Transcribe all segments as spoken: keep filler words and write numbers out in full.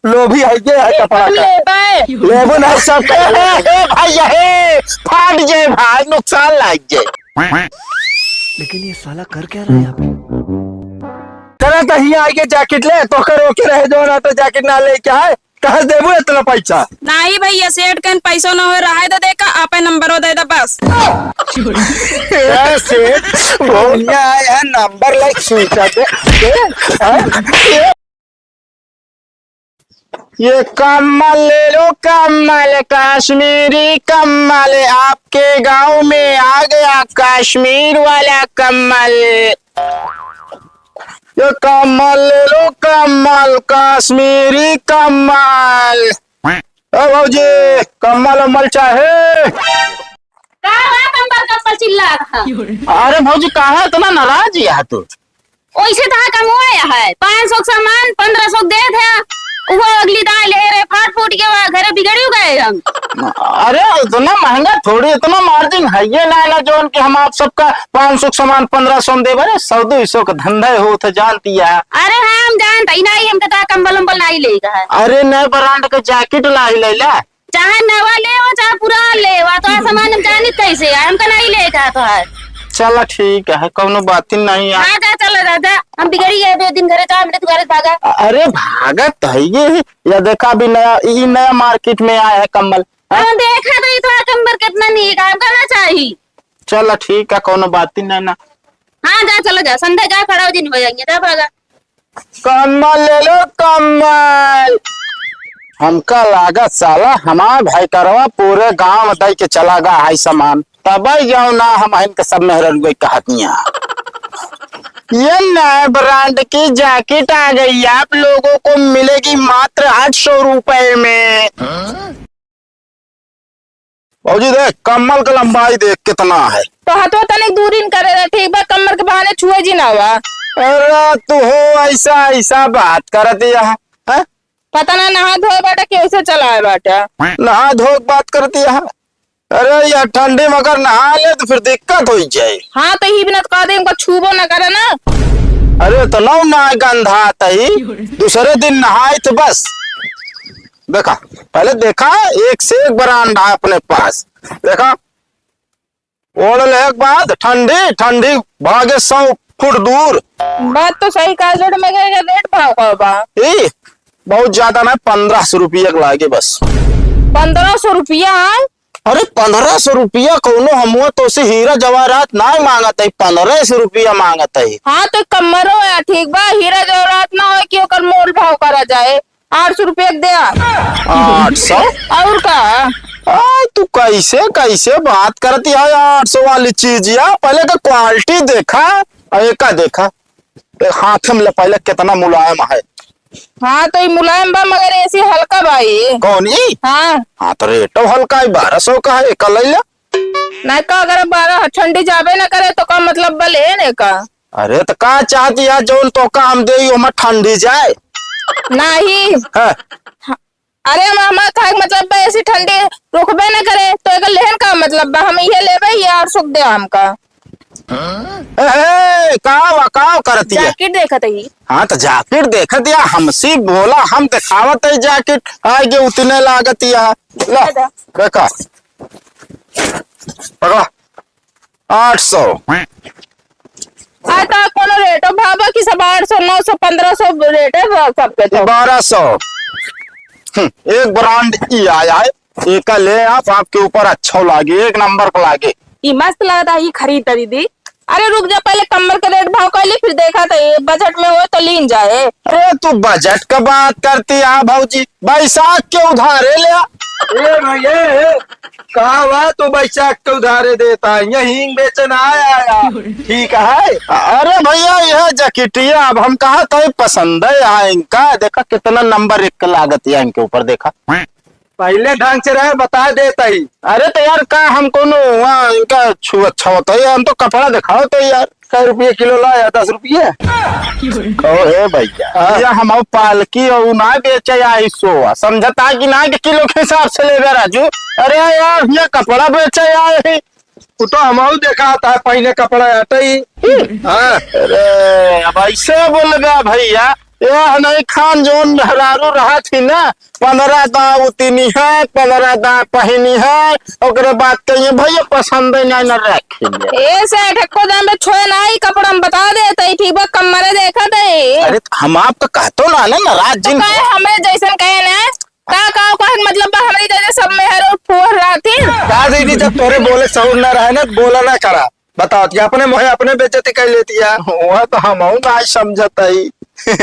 लोभी है ये है ए, कपड़ा हम का। लेबे। लेबो ना सब। ए, ए, भाई, ये फाट जाए भाई, नुकसान लाग जाए। लेकिन ये साला कर क्या रहा है यहाँ पे? चला तो हियाँ आइके जैकेट ले, तोहका रोके रहे जो ना तो जैकेट ना लेके आए। कहाँ देबू इतना पैसा? नाही भैया, सेठ कन पैसो न हो रहा है तो देखा, आपे नंबरो दे दे बस। ए सेठ, भैया आए हैं, नंबर लाइक स्वीटा दे, दे, हाँ? ये कम्बल ले लो, कम्बल, कश्मीरी कम्बल, आपके गांव में आ गया कश्मीर वाला कम्बल। ये कम्बल ले लो, कम्बल, कश्मीरी कम्बल। ए भौजी, कम्बल उम्बल चाहे? का हुआ, कम्बल कम्बल चिल्ला रहा? अरे भौजी, काहे इतना नाराज है तू? ओइसे तो कम हुआ है, पाँच सौ के सामान पन्द्रह सौ के देत है, वो अगली दाई ले रहे, फाट फूट के हुआ, घरे बिगड़ी गए हम। अरे इतना महंगा थोड़ी, इतना मार्जिन है ये ना, ना जोन कि हम आप सबका पाँच सौ के सामान पन्द्रह सौ में देबे। अरे सौ दो सौ का धंधा होत है, जानती है। अरे हाँ, हम जानत ही नहीं, हमके तो कम्बल उम्बल नहीं लेगा है। अरे नए ब्रांड के जैकेट लाई ले ला। चाहे नवा लेवा, चाहे पुरान लेवा, तो सामान हम जानित कैसे है, हमका नहीं लेगा तो है। चला ठीक है, कौनो बात ही नहीं है। हाँ, जा, चला जा, जा, हम बिगड़ी गए, दो दिन घरे जाओ, हमरे दुआरे भागा। अरे भागत है ये, या देखा अभी नया, ई नया मार्केट में आया है कम्बल। हाँ? हाँ, देखा तो ये तो कम्बल कितना नीक है, हमका ना चाहिए। चला ठीक है, कौनो बात ही नहीं ना। हाँ, जा, चला जा, संध्या जा, खड़ा हो जिन हो जाएंगे, जा भागा। कम्बल ले लो, कम्बल। हमका लागत साला हमार भाई करवा पूरे गांव दई के चला गा है सामान, तबे जाओ ना हम इनके सब मेहररुए कहतियां। ये नए ब्रांड की जैकेट आ गई, आप लोगों को मिलेगी मात्र आठ सौ रुपए में। भौजी देख, कम्बल के लंबाई देख कितना है। तो हथवा तनिक दूरी न करे रहे, ठीक बा, कमर के बहाने छुए जी ना हुआ। अरे तू हो ऐसा, ऐसा बात करत यह, हैं? पता ना नहा धोए बाटे कि ऐसे चलाए बाटे। नहा धोए के बात करत यह। अरे यह ठंडी में अगर नहा ले तो फिर दिक्कत हो जाए। हाँ तो ही बिना तो कह दे, इनको छूबो ना करे ना। अरे तो नौ ना गंधा तई, दूसरे दिन नहाए तो बस। देखा, पहले देखा, एक से एक ब्रांड है अपने पास। देखा, ओढ़ ले के बाद ठंडी, ठंडी भागे सौ फुट दूर। बात तो सही कहा, जोड़ में के रेट भाव का बा? ई बहुत ज्यादा ना, पन्द्रह सौ रुपया के लागे बस। पन्द्रह सौ रुपया है? अरे पन्द्रह सौ रुपया कौनो, हम तो से हीरा जवाहरात ना मांगत है, पन्द्रह सौ रुपया मांगत है। हाँ तो कमरो है, ठीक बा, हीरा जवाहरात ना हो कि ओकर मोल भाव करा जाए। आठ सौ रुपया के दे आ। आठ सौ? और का? आ, तू कैसे, कैसे बात करती है? आठ सौ वाली चीज या, पहले का क्वालिटी देखा, और एका देखा। ए, हाथ में ले पहले कितना मुलायम है। हाँ, तो ये मुलायम बा, मगर ऐसी हल्का बा ये। कौन ई? हाँ। हाँ, तो रेटो हल्का है, बारह सौ का है, एका ले ले। नहीं का, अगर बारह ठंडी जाबे ना करे, तो का मतलब बा लेने का? अरे तो का चाहती है, जौन तो काम दे, ओमा ठंडी जाए? नहीं। हाँ। हाँ। अरे मामा, कहे के मतलब बा, ऐसी ठंडी रुकबे न करे, तो एकर लेहन का मतलब बा? हम इहे लेबे, ये और सुख दे हमका। ए, ए, का वा, का करती है? जैकेट देखत ही। हाँ, तो जैकेट देखत या, हमसे बोला, हम दिखावत है जैकेट, आगे उतने लागत या। ला, दादा। देखा। पकड़ा। आठ सौ। आ, तो कोनो रेटो भाव बा कि सब आठ सौ, नौ सौ, पन्द्रह सौ रेट है बा सबके तो। बारह सौ। हम्म, एक ब्रांड ई आया है, एका ले आप, आपके ऊपर अच्छा लागे, एक नंबर का लागे। ई मस्त लगता है, ई खरीद दीदी। अरे रुक जा, पहले कम्बल के रेट भाव कर ली, फिर देखा तो ये बजट में हो तो लीन जाए। अरे तू बजट का बात करती है भौजी, बैसाख के उधारे ले आ। ए भैया, ए, कहाँ बा तू बैसाख के उधारे देता है? यहीं बेचन आया, आया। ठीक है। अरे भैया, यह जैकेटिया अब हम कहा तो पसंद है यहाँ इनका। देखा कितना नंबर एक का लागत है इनके ऊपर, देखा। पहले ढंग से रहे, बता देता ही। अरे तो यार, का हम कोनो वहाँ इनका छुअत छावत है? हम तो कपड़ा दिखाओ तो यार। कै रुपये किलो लाया? दस रुपये। ओ हे भैया, हाँ। या हम पालकी और ना बेचे आई सो, समझता कि ना कि किलो के हिसाब से लेबे राजू। अरे यार, ये कपड़ा बेचे आए ही। वो तो हम देखा था पहले कपड़ा हटई। हाँ। अरे अब ऐसे बोल गया भैया, ए नहीं खान, जौन मेहरारू रहत ही ना, पन्द्रह दा उतिनी है, पन्द्रह दा पहिनी है, ओकरे बाद कहिए, "भैया, पसंद नहीं न रखी ले।" ए सेठ, एको दाम में छोए ना, ई कपड़ा हम बता देते, ठीक बा, कमरे देखा दे। अरे, हम आपका कहतो ना, ना, नाराज तो जिन काहे हमरे जैसन कहे ना? का, का, का मतलब बा हमरी जैसे सब मेहर और फुहर रहती? का दीदी, जब तोरे बोले सहूर ना रहे ना, तो बोला ना करा। बताओ, कि अपने मुँहे अपने बेइज्जती कर लेती है। वह तो हम ना समझत हई। ए,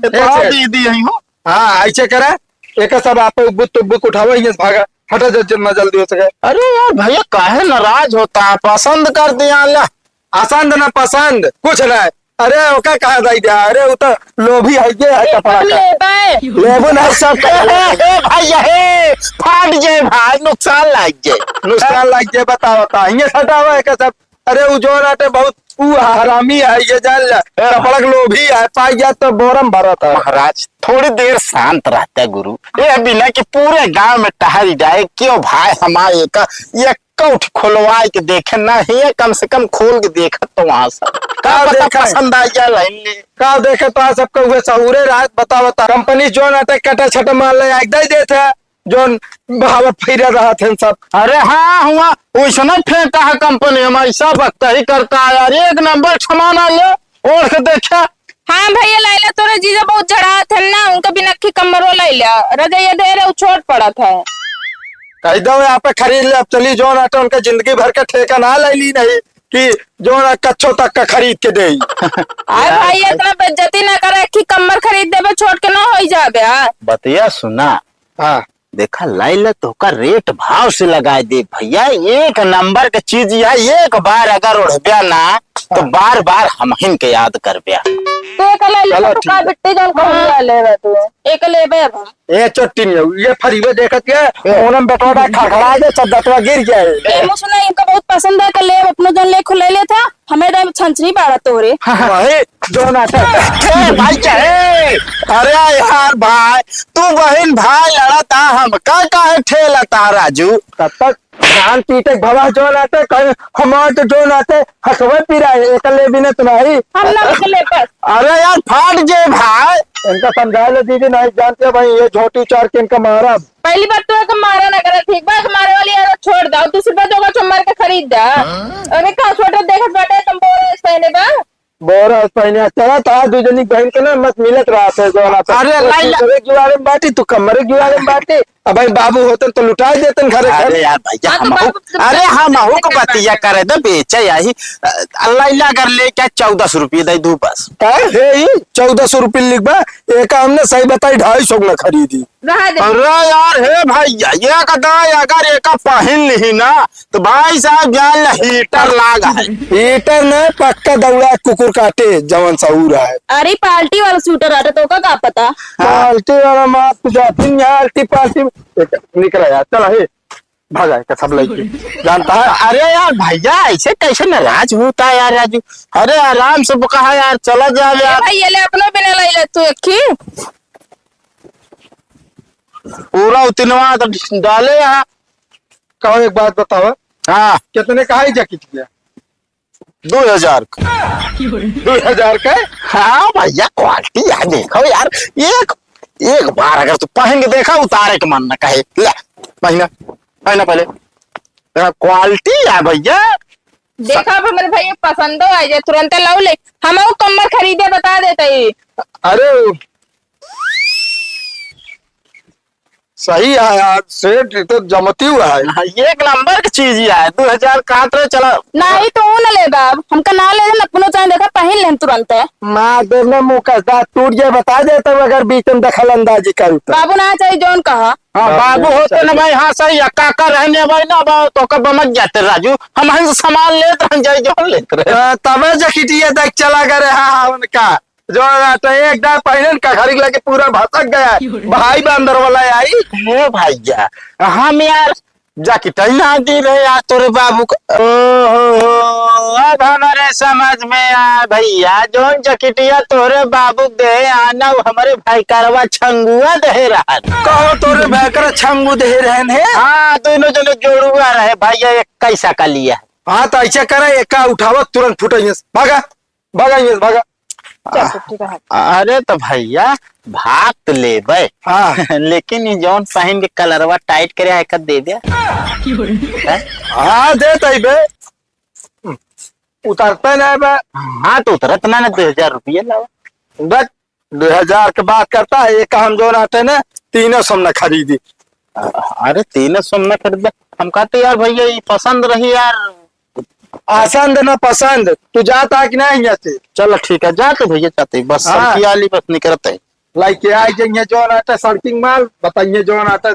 तो ए, दीदी यही हो। हाँ, ऐसे करा, एक सब आप बुक तो बुक उठाओ, यहाँ से भागा, हटा जा, जितना जल्दी हो सके। अरे यार भैया, काहे नाराज होता है? पसंद कर दिया ला। पसंद ना पसंद, कुछ ना। अरे, ओका कहा जाई जा? अरे, वो तो लोभी है, ये है ए, कपड़ा का। लेबे। लेबो ना, सब ए, ए, ए, भाई, हे, फाट जाए भाई, नुकसान लाग जाए। नुकसान लाग जाए, बताओ, बताओ, ये हटावा है का सब? अरे, उ जौन आटे बहुत, उ हरामी है, ये जान जा। ए, कपड़ा के लोभी है, पाई जा तो बोरम भरत है। महाराज, थोड़ी देर शांत रहते गुरु। ये बिना कि पूरे गांव में टहल जाए, क्यों भाई हमारे का, ये कौठ खोलवाए के देखे ना ही है, कम से कम खोल के देखत तो वहां से। का का पता देखा है? पसंद आ गया लाइन ले। का देखे तो आज सबके हुए सहूरे रात बता बता। कंपनी जौन आटे कटा छटा माल ले आके दे देते हैं, जौन बहावत फिर रहत हैं सब। अरे हाँ, हुआ वैसने फेंका है कंपनी, हम ऐसा वक्त ही करता है यार, एक नंबर सामान आ ले, ओढ़ के देखा। हाँ भैया, लैला तोरे जीजा बहुत जड़ात है ना, उनका बिनक्खी कमरो लैला, रजैया दे रहे, उ छोट पड़त है। कह दो यहाँ पे खरीद ले, अब चली जौन आटे उनका जिंदगी भर का ठेका ना ले ली नहीं कि जौन कच्छो तक का खरीद के दे। आय भाई, इतना बेइज्जती ना करे कि कमर खरीद देबे, छोट के ना होई जाबे, हाँ। बतिया सुना। हाँ। देखा, लाइला तोहका रेट भाव से लगाए दे भैया, एक नंबर के चीज है, एक बार अगर ओढ़ब्या ना तो हाँ। बार बार हमहिन के याद करब्या। तो एक लैला चलो, तू ठीक का है। बिट्टी जौन कहूँ हाँ। ले बा तू, एक लेबे अब। ए चोट्टी नहीं हो, ये फरीबे देखत के ए। मोनम बेटवा खड़खड़ा दे, सब दतवा गिर जाए। ए मुसना, इनका बहुत पसंद है, के लेब अपनो जौन ले खुले ले था, हमें दे छंछरी बाड़ा तोरे। वही जौन आटे। ए भाई क्या है? अरे यार भाई, तू बहिन भाई लड़ता, हमका काहे ठेलता राजू? तब तक जान पीटे के भवा जौन आटे, कहीं हमार तो जौन आटे, हकवे पिराए, एकले बिना तो नहीं। हम ना एकले बस। अरे यार, फाट जे भाई। इनका समझा ले दीदी, नहीं जानते भाई, ये झोटी उचार के इनका मारा। पहली बात तो एक मारा ना करे, ठीक बा? एक मारे वाली औरत छोड़ दो, दूसरी बात होगा तो मार के खरीद दा। अरे का छोटा देखत बाटे, तुम बोरा पहने बा? बोरा पहने, चला तो आज दू जनी बहन के ना मत मिलत रहा थे, जो ना था। अरे तो लाइला। तू एक जुआरे में बाटी, तू कमरे जुआरे में बाटी। अब भाई बाबू होतन तो लुटाए देतन घरे घर। अरे यार भैया, हाँ, तो हम बाबू, अरे हम अहू के बतिया करे दे, बेचे यही। अ, लाइला अगर लेके चौदह सौ रुपये दे दू बस। का हे, ई चौदह सौ रुपये लिखबा, एक हमने सही बताई, ढाई सौ ना खरीदी। रहा दे। अरे यार, हे भैया, ये कदा अगर एका पहिन लिही ना, तो भाई साहब, जान ला, हीटर लाग है। हीटर न, पक्का दौड़ा कुकुर काटे, जवन सहूर है। अरे, पार्टी वाला सूटर आटे, तो का, का पता? पार्टी वाला मार, तू जाती नहीं, आल्टी पार्टी में। निकला यार, चला, हे, भागा, का सब लइके। जानता है? अरे यार, भैया, ऐसे कैसे नाराज होता है यार, राजू? अरे, आराम से कहा यार, चला जाओ ए यार। भाई, ये ले, अपनो बिना लाई ले तू एक ही। पूरा उतनवा तो डाले यहाँ। कहो, एक बात बतावा। हाँ। कितने का है जैकेट के? दो हजार का। दो हजार का? हाँ भैया, क्वालिटी है, देखो यार, एक, एक बार अगर तू पहन के देखा, उतारे के मन न कहे। ले, पहना, पहना पहले। देखा, क्वालिटी है भैया। देखा, अब हमारे भैया पसंदो आ जाए, तुरंते लाओ ले। हम कम्बल खरीदे बता देते ही। अरे, सही है यार, सेठ, ये तो जमती हुआ है। हाँ, ये एक नंबर की चीज ही है, दो हजार काट रहे, चला। नहीं तो ऊ न लेबा, हमका ना ले लेन, अपनो चाहे देखा, पहिन लेन तुरंत है। मार देब ना मुंह का दांत टूट जाए, बता देता हूँ, अगर बीच में दखल अंदाजी करू तो। बाबू ना चाहिए, जौन कहा। हाँ, बाबू बाबू होते ना चाहिए। भाई, हाँ, सही है, काका रहने भाई ना, बा, तो कब बमक जाते राजू, हम हंस सामान लेत रहन जाए, जौन लेत रहे। हाँ, तबे जकिटिया देख चला गए, हाँ, हाँ, उनका। जो रहते एक दांत पहिरन कखरी के लगे पूरा भसक गया है। भाई बंदर वाला आई। हे भैया, हम यार जकिटई ना दी रहे यार तोरे बाबू का। ओहो, अब हमारे समझ में आ भैया, जौन जकिटिया तोरे बाबू दे आना, वो हमारे भाई करवा छंगुआ दे रहा। कहो तोरे भाई कर छंगू दे रहन है? हाँ, दोनों जने जोड़ुआ रहे भैया, एक कैसा का लिया। हाँ, तो ऐसा करे, एका उठावा, तुरंत फुटइयस। भागा, भागा, ये भागा। चल, आ, छुट्टी रहा। अरे तो भैया, भाग तो लेबे। हाँ। लेकिन ये जौन पहिन के कलरवा टाइट करे है, कर देबे। हैं? हाँ, दे तइबे। उतरते नहीं बे। हाँ, तो उतरत ना, ना, दो हजार रुपया लावा। देख, दो हजार के बात करता है, एक हम जौन आटे ना, तीनों सौ में ना खरीदी। अरे, तीनों सौ में ना खरीदे। हम कहते यार भैया, ये पसंद रही यार। पसंद ना पसंद, तू जाता है कि नहीं यहाँ से? चलो ठीक है, जाते भैया, जाते, बस हाँ। सड़की आली बस निकरते। लाइके आई जइहे जौन आटे सड़किंग माल, बताइए जौन आटे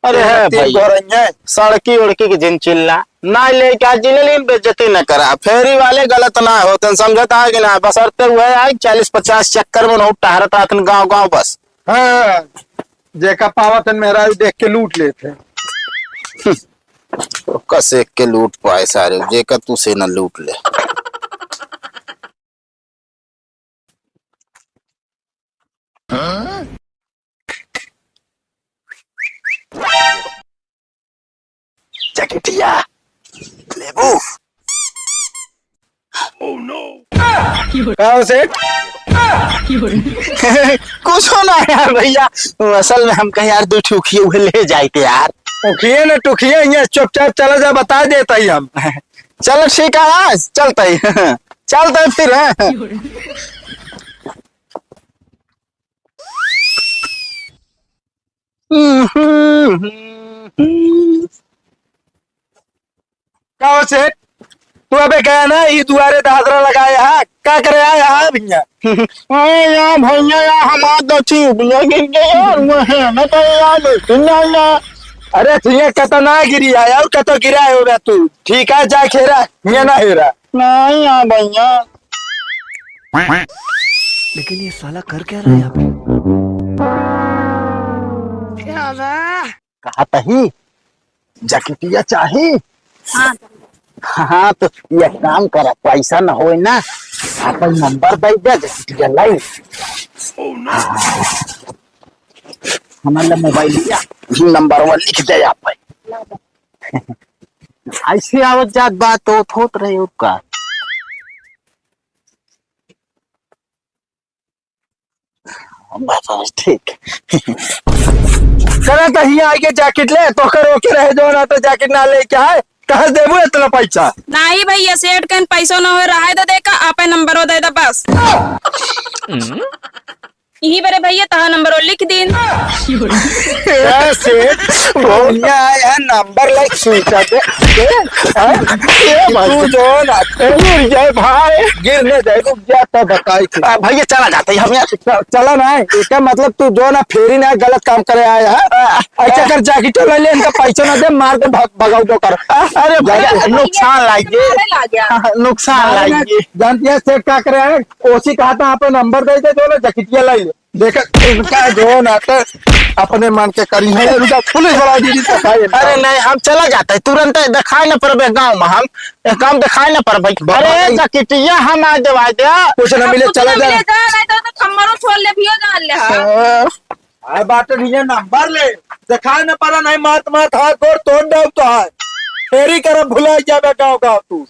अरे है तीन भाई, गो रही है। सड़की उड़की के जिन चिल्ला, ना लेके आ, जिले लीन बेइज्जती न करा। फेरी वाले गलत ना होते, समझता है कि ना? बस अरते हुए आई चालीस पचास चक्कर में नोट टहरत रहतन गाँव गाँव बस। हाँ, जेका पावत है मेहरारू देख के लूट लेते हैं। ओका से के लूट पाए सारे, जेका तू से न लूट ले। जैकेटिया लेबू? का हो सेठ? कुछ ना यार भैया, असल में हमका यार दो ठुकिए उहे ले जाइते यार। उखिए न टुखिए, यहाँ चुपचाप चला जा, बता देता ही हम। चलो ठीक है, हाँ, चलते ही। चलते ही फिर, हाँ। का हो सेठ, तू अबे गया ना, ई दुआरे दादरा लगाए हा, का करे आए हा भैया? अरे यार भैया, यार हमार दक्षिण उपजा गिर गया यार, वो है ना तो यार, लेकिन ना यार। अरे, तुझे कतो ना गिरी है, और कतो गिरा है होगा तू? ठीक है, जा खेरा, ये ना हेरा। नहीं यार भैया। लेकिन ये साला कर क्या रहा है यहाँ पे? कहा तही जकिटिया चाही। हाँ। हाँ, तो ये काम कर, पैसा न होए ना, अपन नंबर दे दे, जकिटिया लाई। हमारे मोबाइल लिया, नंबर वन लिख दे आप। ऐसे आवत जात बात होत, होत रहे और का। बस, बस, ठीक। चला तो हियाँ आइके जैकेट ले, तोहका रोके रहे जो ना तो जैकेट ना लेके आए। कहाँ से देबू इतना पैसा? नाही भैया, सेठ कन पैसो न होए, रहे दे, देखा, आपे नंबरो दे दे बस। यही बरे भैया, तहा नंबरो लिख दीन। ए सेठ, भैया आए हैं, नंबर लाइक स्विच दे, दे, हाँ? ए भाई, तू जो ना, गिर जाए भाई। गिरने दे, रुक जा, तब बताई थी। आ, भैया, चला जाते हैं हम यहाँ से। च-, चला ना है। इसका मतलब तू जो ना फेरी ना गलत काम करे आया है। आ, अच्छा कर, जैकेट ले ले, इनका पैसा ना दे, मार के भग-, भगाओ दो कर। अरे भैया, जाते हैं। नुकसान लागिए। मारे लागिए। हाँ, नुकसान मारे ना, लागिए। जानती है सेठ का करे है? ओसी कहा था, आप नंबर दे दे, जो ना जैकेटिया लाई ले। देखा, इनका जो ना तो अपने मन के करी है, रुका, पुलिस वाला दीदी तो भाई। अरे नहीं, हम चला जाते हैं तुरंत, दिखाई ना पड़बे गाँव में, हम एक काम दिखाई ना पड़बे। बाबा अरे नहीं। जकिटिया हम आ देवाई दे। कुछ ना मिले, चला जा। मिले जा, नहीं तो, तो खम्मरो छोड़ ले, भियो जान ले, हाँ। हाँ। अरे बात नहीं है, नंबर ले, दिखाई ना पड़ा, नहीं मात मात हाथ गोड़ तोड़ दे तो है, फेरी करब भुला जाबे गाँव गाँव तू।